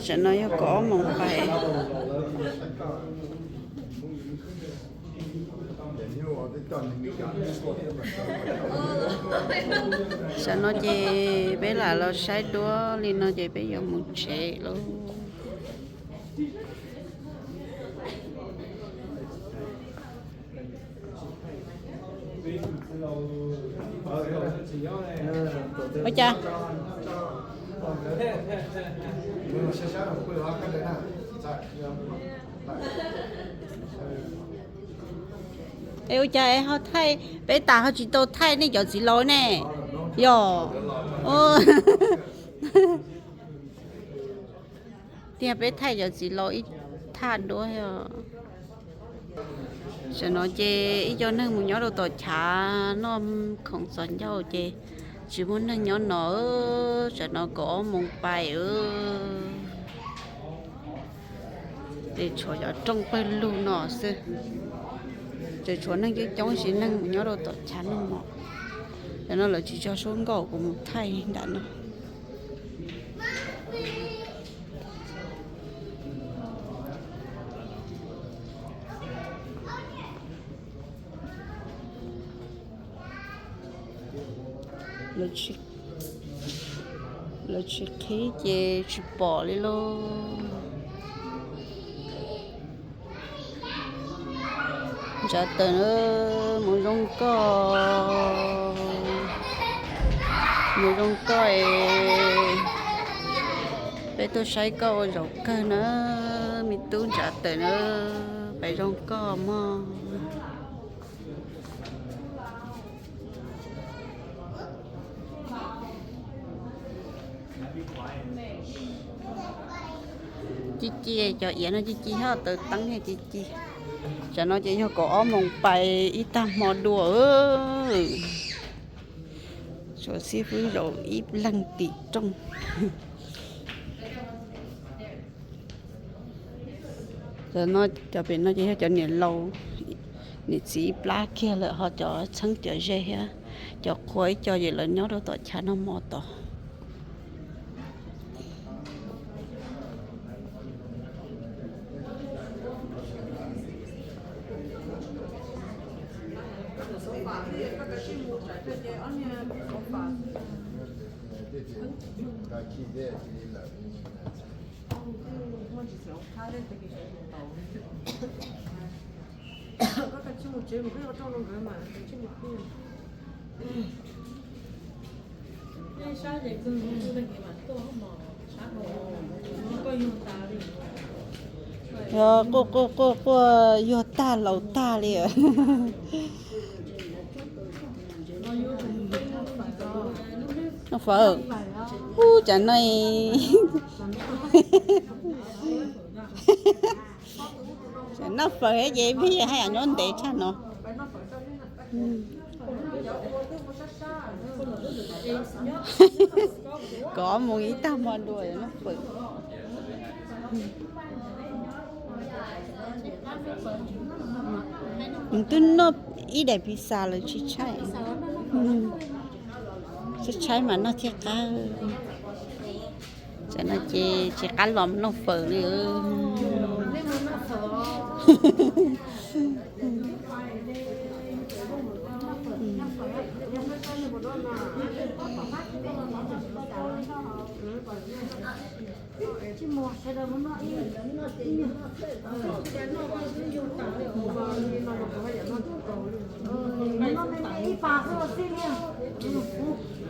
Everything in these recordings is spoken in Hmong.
Tam no yog kaum ob moos pais. Tam no ces peb lam los saib duab li no ces peb yuav mus tsev lauj. Ua cas? Es ua cas es ho thaij, peb tas ho tsis tau thaij nej cov txiv laus ne? Yog. Tiag, peb thaij cov txiv laus ib thaj duab os. Tam no ces ib co neeg mus nyob rau tom chav noj khoom txog ncauj ces tsis muaj neeg nyob no. Tam no kaum ob moos pais. Ces tshuav cov rooj pawg lug no xwb. Tseem tshuav neeg coob coob, tsis neeg mus nyob rau tom chav noj mov. Tam no lawv tsis tso suab nkauj, kuv mus thaij nram no. Lawv tsis qhib ces tsis pom li lauj. Ntsav tawm na, mus zoo koj, mus zoo koj es. Peb tuaj saib koj ua zaum kawg na, me tub ntsav tawm na, peb zoo koj mog. Ci ci, cov iav no ci ci, hab taws teeb ci ci. Tam no ces yog kaum ob moos pais ib tag hmo dua. Tshuav xib fwb zaum ib leeg tim rooj. Cov pem no ces yog cov niam laus, niam txiv ib plab kiag lawm, ho cov txheeb cov ze thiab cov qhua ib co ces lawv nyob rau tom chav noj mov tod. Quaj quaj quaj quaj yuag tag laus tag li. Noj fawm. Ub, cas no, cas noj fawm thiab ces pheej hais nyob ntev tshaj no. Kaum ob moos ib tag hmo dua noj fawm. Twb noj ib daim pizza lawm tsis tshaib. Tshaib tshaib mas noj thiaj qab. Tam no ces tsis qab los noj fawm li.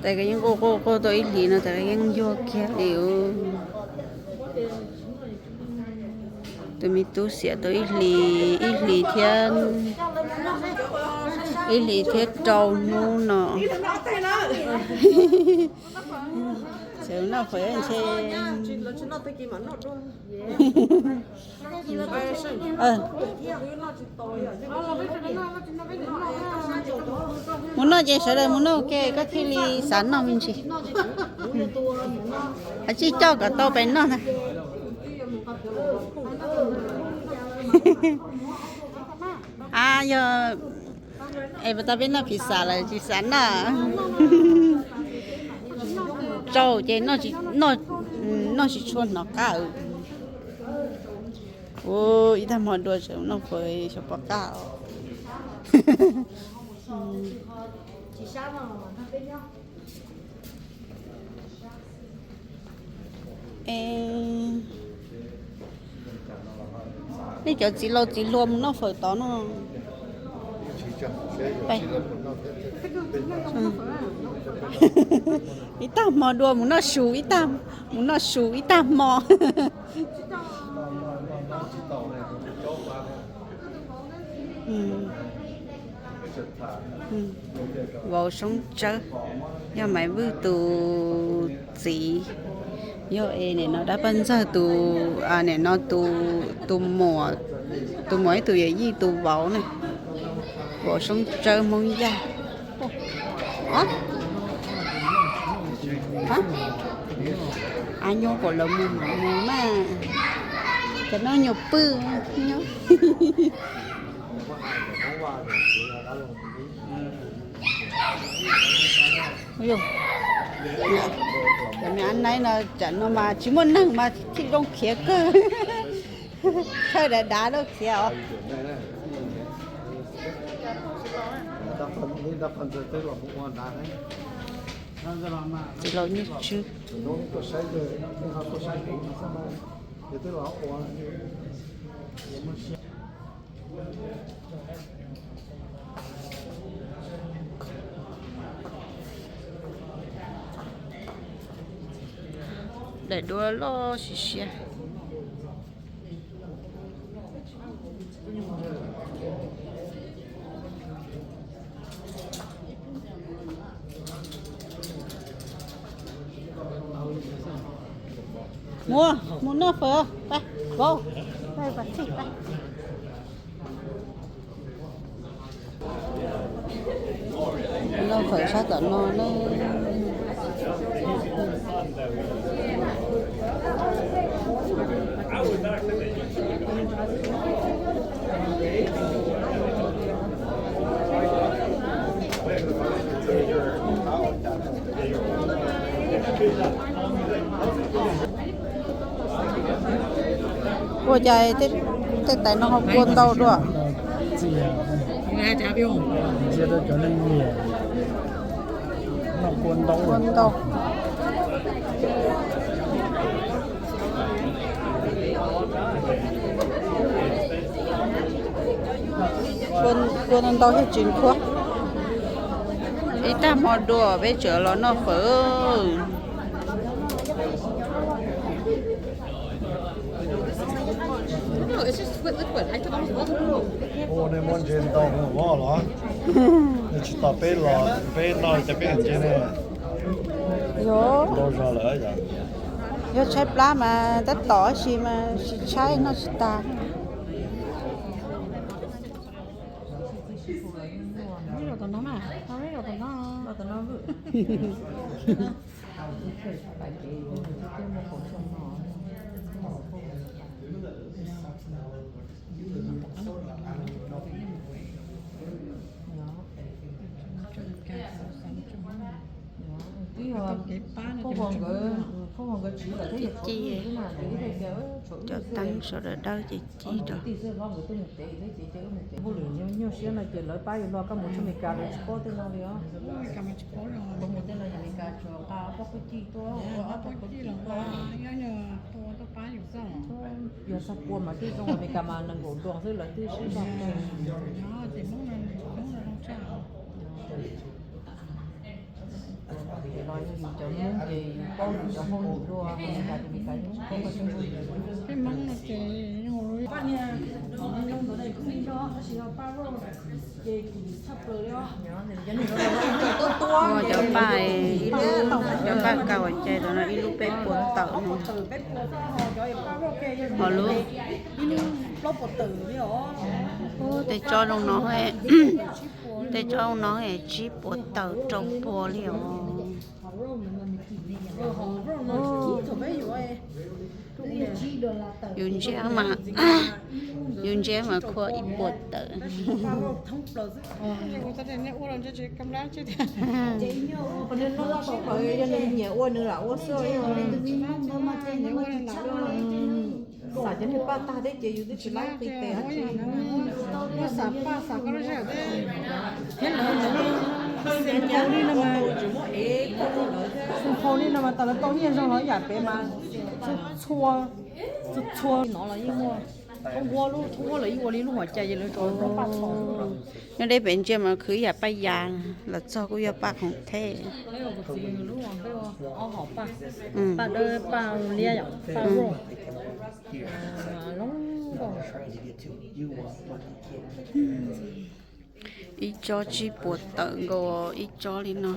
Tais kov yeej quaj quaj quaj tau ib hlis no, tais kov yeej yuag kiag li. Tus me tub xiam tau ib hlis, ib hlis thiab, ib hlis thiab rau hnub no. Xav noj fawm ntshe. Mus noj ces sawv daws mus noj ua ke koj thiaj li xav noj me ntsis. Hais tsis coj kom tau pem noj na. A yog es puas tau peb noj pizza lawm tsis xav noj. Tsau ces noj, Noj tsis tshua hnov qab. Ua ib tag hmo dua tseem noj fawm xyov pom qab os. Nej cov txiv laus txiv hluas mus noj fawm tod no. Ib tag hmo dua mus noj su, ib tag mus noj su ib tag hmo. Vauv Soob Tsawb, yog Maiv Vwj tus txiv, yog es nim no dab paj ntxawg tus, nim no tus, tus muam, tus muam ib tug yawm yij tus vauv na. Vauv Soob Tsawb Hmoob Yaj. Ab nyuj kom lawv mus mam mus na. Cov no nyuam pwj nyob. Cov me ab naib no tsam no mas tsis muaj neeg mas thiaj zoo khiav kawg. Thawj dav dav lawm khiav os. Txiv laus Nyiaj Tswb. Daim duab loj siab siab. Mus, mus noj fawm, pab, vauv, pab, pab, pab. Noj fawm sab tom no na. Ua cas tej tais no ho kua ntau dua? Ntsia rau cov neeg nyiam noj kua ntau. Kua ntau. Kua ntau thiaj tsis nqhuab. Ib tag hmo dua peb tseem los noj fawm. Ua nej muab ntses ntau mus vov los? Nej tsis tos peb los, peb noj ces peb ntses ne. Yog, ntau zog lawm. Yog tshaib plab mas tab tom, tab sis mas tsis tshaib, noj tsis tas. Ci, cov teeb sawv daws dawb ces ci rau. Nyuaj siab no ces lawv pab yus los koj mus txog Amelikas lawv tsis paub tej no li os. Kuv mus tej no Amelikas tsuas nqa ob pob kub cij tuaj, ob pob kub cij los nqa, yog txog pua mas twb zoo, Amelikas mas nees nkaum doos xwb lawv twb sib zog. Los yog yus cov Hmoob ces yus paub yus cov hauj lwm dua, Amelikas ces Amelikas yeej tsis paub koj cov hauj lwm. Cov paj, cov paj kaw ua cai rau no ib lub peb puas tawm no. Ho lub, tej tsob zoo no, tej tsob zoo no tsib puas tawm rau puas li os. Yus ntsej mas, yus ntsej mas khua ib puas tawm. Nws noj tau plaws, yog nws nyiam ua nws lam ua xwb. Xav cov niag paj tag thiab ces yus twb tsis laib qis tes dab tsi. Xav paj xav koj lub sij hawm thiab. Xeem Phau li no mas, Xeem Phau li no mas tas lawv tau nyiaj zoo los ib yam pem mas txhua, txhua no los yeej muaj. Thoob huab lub, thoob huab lawv yeej ua li lub huam cai ces lawv tsuas rau paj txhos. Nyob deb pem ntsia mas khwv ib yam paj ya, los txog kuj yog paj khoom thej. Peb ua kuv txiv lub, peb ua ob hom paj, paj dawb, paj liab yom, paj roj. Ib tsob tsib puas tawm nkaus ib tsob li no.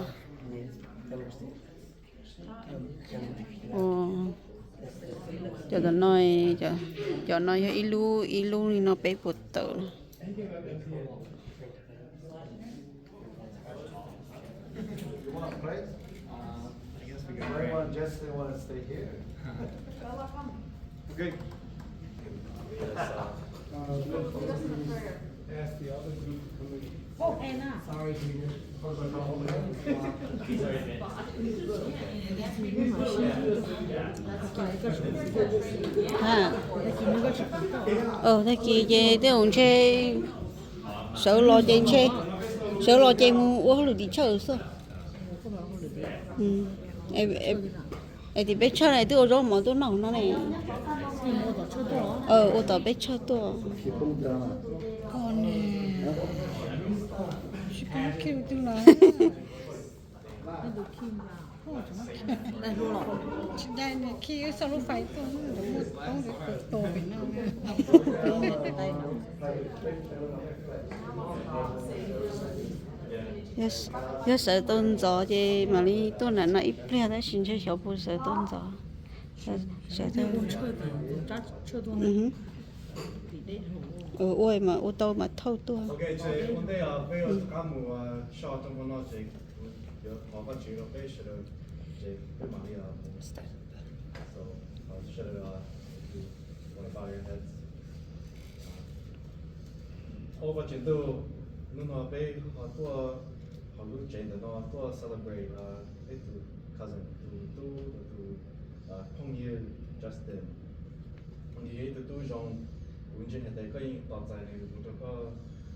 Cov no, cov no yog ib lub ib lub li no peb puas tawm. Tag kis ces tej zaum ntshe sawv los ces ntshe, sawv los ces mus ua hauj lwm tim church xwb. Es tim peb church na twb ua zaub mov tuaj noj no ne. Ua tom peb church tuaj. Yog sawv tau ntxov ces mam li tuaj nram no ib pliag tab sis ntshe xyov puas sawv tau ntxov. Ua mas ua tau mas thauj tuaj. Ua Vajtswv ntuj, hnub no peb ho tuaj hauv lub tsev ntawm no tuaj celebrate peb tus cousin, tus tub, tus phooj ywg Justin. Nws yog ib tug tub zoo, kuv ntseeg hais tias koj yeej tos txais nws mus rau koj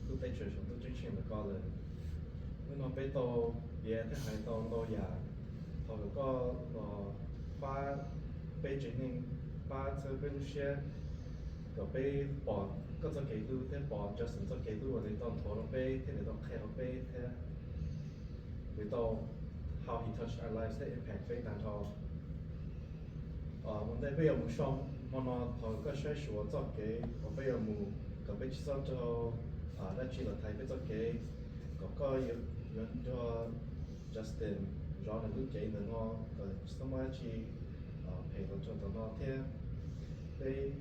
lub teb chaws saum ntuj ceeb tsheej ntawm koj lawm. Hnub no peb tau piav thiab hais tau ntau yam, thov kom koj los pab peb tsev neeg, pab txhawb peb lub siab, kom peb pom koj txoj kev hlub thiab pom Justin txoj kev hlub uas nws tau nthuav rau peb thiab nws tau qhia rau peb thiab nws tau, how he touched our lives thiab impact peb tag nrho. Ua ntej peb yuav mus so hmo no, thov koj saib xyuas txoj kev uas peb yuav mus, kom peb tsis txhob raug dab tsi los thaiv peb txoj kev, kom koj yuav nrog Justin zov nws lub cev ntawm no, kom tsis txhob muaj dab tsi phem los rau ntawm no thiab. Peb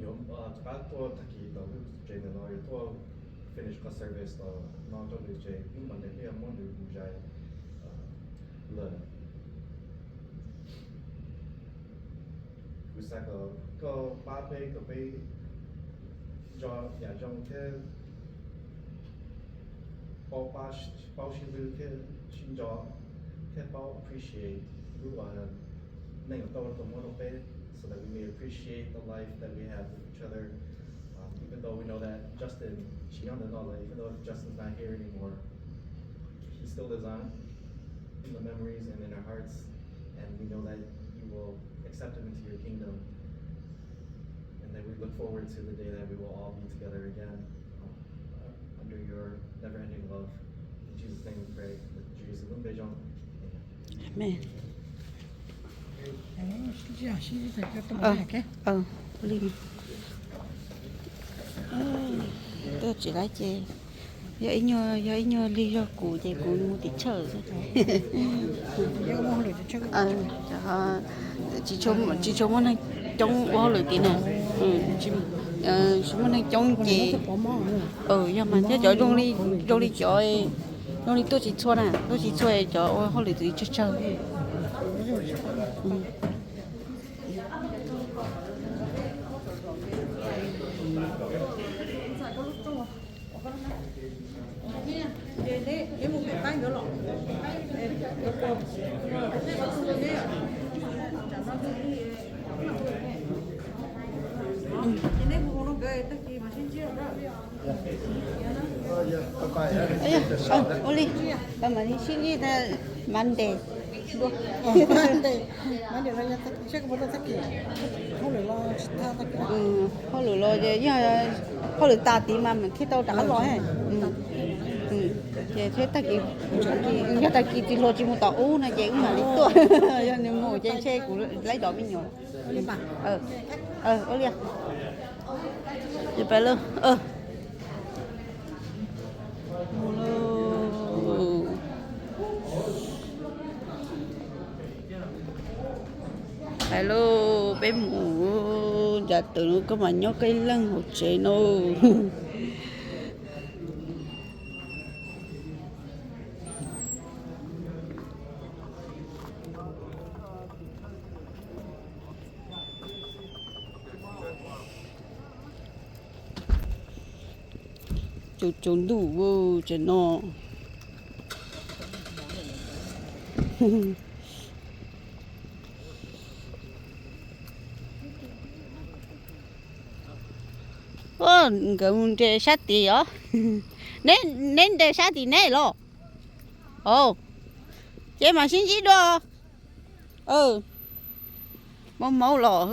yuav rov qab tuaj tag kis tom lub tsev ntawm no, yuav tuaj finish qhov service tom no rau nws, ces hnub Monday peb yuav muab nws mus zais lawm. Kuv xav kom koj pab peb kom peb nco yam zoo thiab paub pab, paub sib hlub thiab sib nco thiab paub appreciate lub neej uas tau muab rau peb, so that we may appreciate the life that we have with each other. Um, even though we know that Justin, tsis nyob ntawm no lawm, even though Justin's not here anymore, he still lives on in the memories and in our hearts, and we know that you will accept him into your kingdom, and that we look forward to the day that we will all be together again, um, uh, under your never-ending love. In Jesus' name we pray. Amen. Tuaj tsis laib ces yog ib nyuag, yog ib nyuag lig zog kuv ces kuv mus tim church xwb. Tsis tshua muaj neeg coob ua hauj lwm tim no. Tsis muaj neeg coob ces, yog mas thiab cov zoo li, zoo li cov, zoo li tuaj tsis txhua na, tuaj tsis txhua cov ua hauj lwm tim tsawg tsawg. Ua li, peb mam li sib ntsib Monday. Hauj lwm los yog hauj lwm tas tid mas mam thiaj tau rov qab los. Ces thiab tag kis, yog tag kis tsis hluas tsis mus tom ub no ces wb mam li tuaj. Yog nws mus ces ntshe kuv laib dov me nyuam. Ua li, peb lawm. Hais lauj, peb mus ncav tawm no koj mas nyob koj ib leeg hauv tsev no. Tsaus tsaus ntuj tsev no. Nkawd mus nres sab tid os. Neb nres sab tid neb los? Ces mam sib ntsib dua. Maub maub los.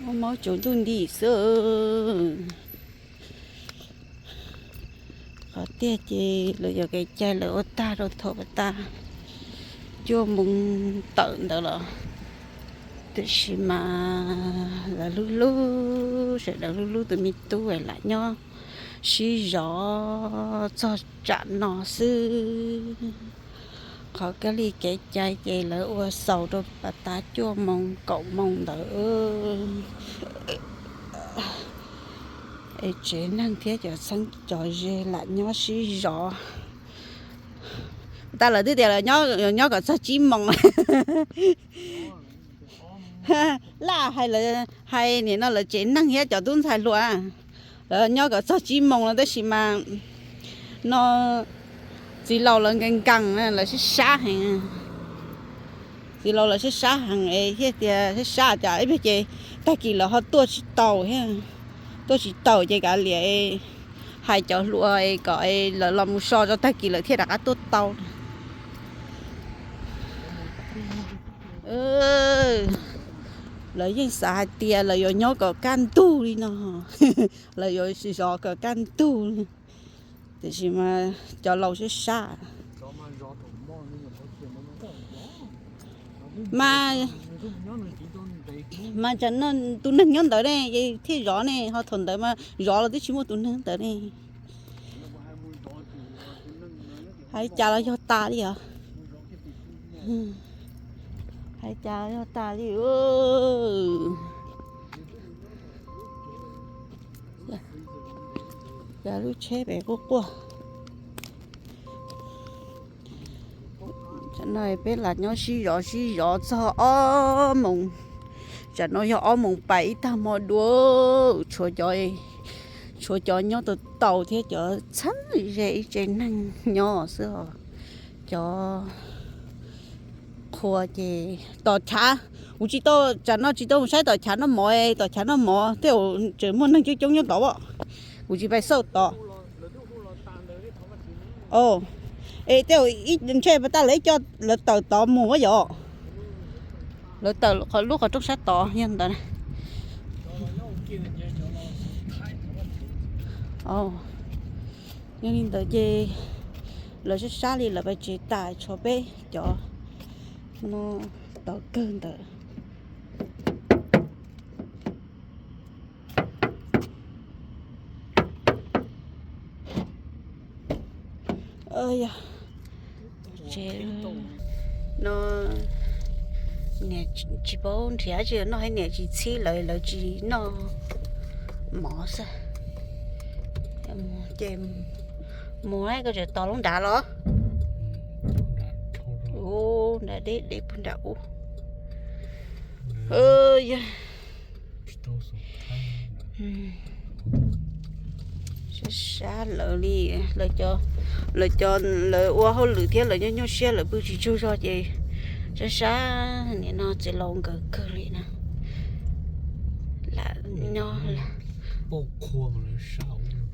Maub maub tsaus ntuj nti xwb. Qhov tiag ces lawv yuav kev cai lawv ua tag rau thaum pas tas cuaj moos tawm ntawd los, tiam sis mas lawv hlub hlub, sawv daws hlub hlub tus me tub lam nyob sib zov txog tsam no xwb. Qhov kab li kev cai ces lawv ua xaus rau pas tas cuaj moos kaum moos ntawd. Es tsev neeg thiab cov txheeb cov ze lam nyob sib zov. Tas lawv twb tias lawv nyob kom txog tsib moos. Laj hais lawv hais nim no lawv tsev neeg thiab cov tub ntxhais hluas, lawv nyob kom txog tsib moos no tab sis mas no txiv laus lawv nkees nkees, lawv sib sab heev. Txiv laus lawv sib sab heev es thiaj tias sib sab cas ib pliag ces tag kis lawv ho tuaj tsis tau thiab. Tuaj tsis tau ces kav liam hais cov hluas kom lawv los mus so rau tag kis lawv thiaj rov qab tuaj tau. Lawv yeej xav hais tias lawv yuav nyob kom kaj ntug li no, lawv yuav zov kom kaj ntug li, tiam sis mas cov laus sib sab. Mas, mas tsam no tus neeg nyob ntawd ne, thiaj zov ne, ho thaum ntawd mas zov los twb tsis muaj tus neeg ntawd ne. Hais cas los yog tas li os. Hais cas los yog tas li. Cas lub tsheb pem quaj quaj. Tsam no peb lam nyob sib zov sib zov txog ob moos. Tsam no yog ob moos pais ib tag hmo dua, tshuav cov, tshuav cov nyob tau tau thiab cov txheeb ze ib tsev neeg nyob xwb os. Cov qhua ces tom chav, kuv tsis tau, tsam no tsis tau mus saib tom chav noj mov, tom chav noj mov tej zaum tseem muaj neeg coob coob nyob tod as. Kuv tsis pais xauj tod. Es tej zaum ntshe pas tas lawv ib co lawv tawm tod mus a yom. Lawv tawm qhov lub qhov rooj sab tod yog ntawd. Yog li ntawd ces lawv sab sab li lawv pais tsev tas, tshuav peb cov no tod kawg ntawd. Tsev no niam tsis paub nrhiav tsi noj thiab niam tsis txhib lawv, lawv tsis noj mov xwb. Ces mus koj tseem tos lub nrad los? Ub, nrad deb deb puag nram ub. Yog Sab sab lawv li, lawv cov, lawv ua hauj lwm thiab lawv nyob nyuaj siab lawv pw tsis tsaug zog ces sab sab nim no txiv laus nkawd kawg li na. Lam nyob,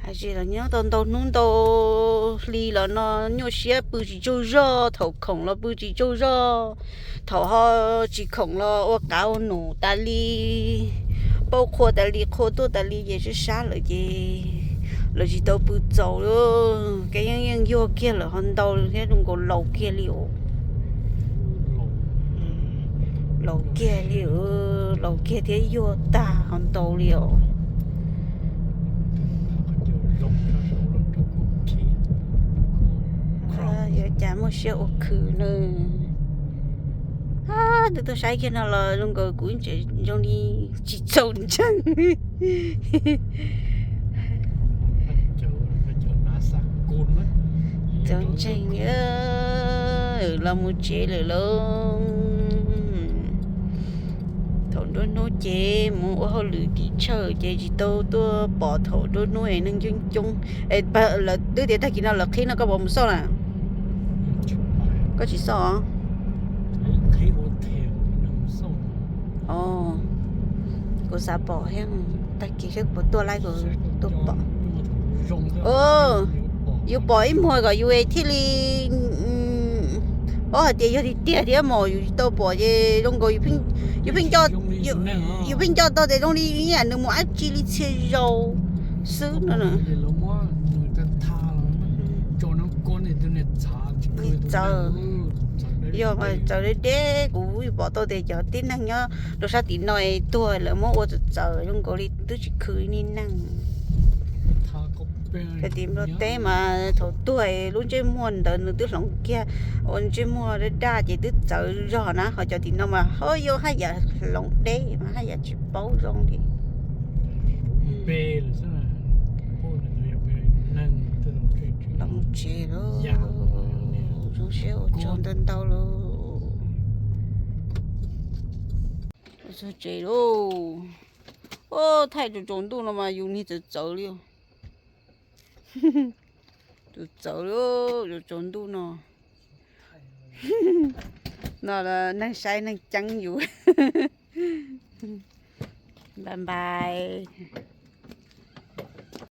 hais tias los nyob tau ntau hnub ntau hli los no nyuaj siab pw tsis tsaug zog, thaum khoom los pw tsis tsaug zog, thaum ho tsis khoom los ua qav ua num tas li, pauj qhua tas li, qhua tuaj tas li ces sab sab lawm ces lawv tsis tau pw txaus li. Kev yeej yeej yuag kiag lawm ho ntau thiab, zoo nkaus laus kiag li os. Laus kiag li, laus kiag thiab yuag tag ho ntau li os. Yuav cas muaj siab ua khwv na. Twb tuaj saib kiag no los zoo nkaus kuv tseem zoo li tsis txaus ntseeg. Txaus ntseeg, los mus tsev lawm lauj. Thaum nruab hnub ces mus ua hauj lwm tim tsawg ces tsis tau tuaj pom thaum nruab hnub es neeg coob coob. Lawv twb tias tag kis no lawv qhib no koj puas mus xauj na? Koj tsis xauj os? Kuv xav pom thiab, tag kis seb puas tuaj laib kuv tuaj pom. Yus pom ib muag kom yus thiaj li paub hais tias yog tiag tiag thiab mas yus tsis tau pom ces zoo nkaus yus pheej nco, yus pheej nco tau tias zoo li ib yam nws mus dab tsi li txhia zaus xwb no. Txawv, yog mas txawv deb deb, kuv pom tau tias cov tib neeg nyob rau sab tim no es tuag lawv muab ua txawv txawv zoo nkaus li twb tsis khwv li neeg. Cov tim Nplog teb mas thaum tuag lub ntsej muag ntawd nws twb hloov kiag, ua ntsej muag daj daj ces twb txawv zog na, ho cov tim no mas ho yuav haj yam hloov deb mas haj yam tsis paub zoo li. Los mus tsev lauj, zoo siab ua tsaug ntau ntau lauj. Txog tsev lauj. Os, thaij tsaus tsaus ntuj no mas yus niag txawv txawv li. Txawv txawv li, tsaus tsaus ntuj no. No neeg saib neeg ceeb yus. Bye bye.